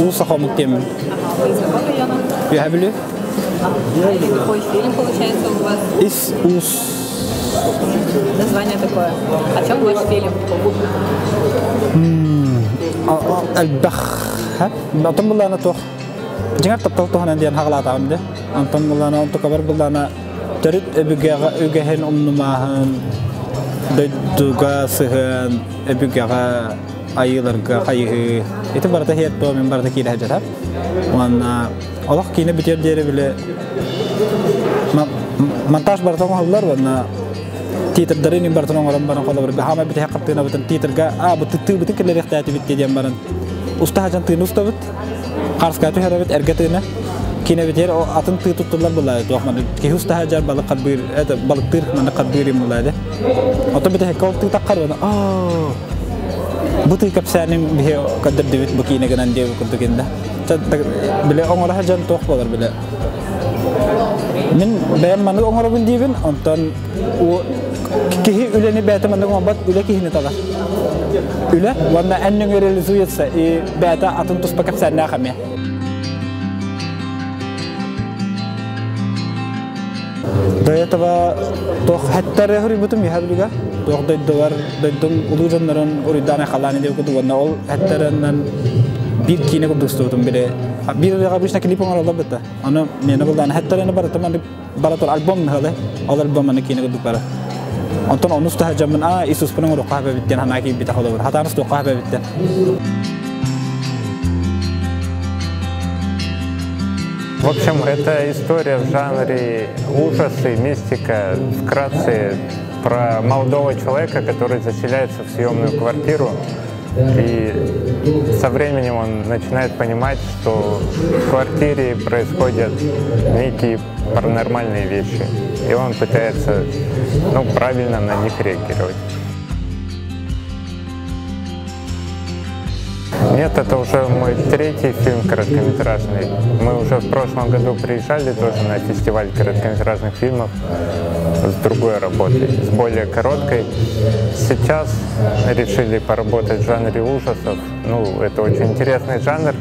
Уу саха омук диэммин. Ага, вы из какого района? Үөһэ Бүлүү. Ага. Это какой фильм получается у вас? Ис уус. Название такое. О чем ваш фильм? Элбэх. Онтон буллаана туох. Дьиҥэр таптал туһунан диэн хаҕалаатаҕым дии. Онтон буллаана онтукабар буллаана төрүт өбүгэҕэ үгэһин умнумааһын, дойдуга сыһыан, өбүгэҕэ айыыларга хайыһыы. Ити барыта иһиэт дуо, мин барыта киирэ сылдьар. Уонна олох киинэ бүтүөр диэри били монтаж барыта оҥоһуллар уонна титрдары мин барытын оҥорон баран холобур хаама бүтэһик хартыынабытын титрга а бу тыыбытын киллэриэхтээтибит диэн баран уста сылдьан тыыны устабыт харскаа түһэрэбит эргэ тыына киинэбитигэр атын тыы туттуллар булаа туох маны киһи уста сылдьар балык харбыыр это балыктыыр маны харбыыр им булаа де Ото бүтэһиккэ ол тыы таххар уонна аа бу тыы кэпсээним биһи көрдөрдүбүт бу киинэ гынан диэбит курдук инде. Биле оҥоро сылдьан туох буолар биле. Мин бэйэм маннык оҥоробун диибин, онтон киһи үлэни бэйэтэ маннык оҥорбот, үлэ киһини талар. Үлэ уонна эн нөҥүө реализуется и бэйэтэ атын туспа кэпсээннээх эмиэ. До этого туох хэттэр хоруйбутум үһэ билигэ. Туох дойдулар, дойдум улуу дьоннорун уруйдаан айхалаан диэбит курдук уонна ол хэттеринэн биир киинэ курдук устубутум били. Биир ырыаҕа обычно клип оҥороллор бытта. Ону миэнэ булдаан хэттерини барыта маннык бара тур альбом ныһалы. Ол альбом маннык киинэ курдук бара. Онтон онус таһа дьоммун аа Иисуспун оҥоруохха эбит диэн санаа киирбитэ холобур. Хатаан устуохха эбит диэн. В общем, это история в жанре ужасы, мистика. Вкратце про молодого человека, который заселяется в съемную квартиру. И со временем он начинает понимать, что в квартире происходят некие паранормальные вещи. И он пытается ну, правильно на них реагировать. Нет, это уже мой третий фильм короткометражный. Мы уже в прошлом году приезжали тоже на фестиваль короткометражных фильмов с другой работой, с более короткой. Сейчас решили поработать в жанре ужасов. Ну, это очень интересный жанр.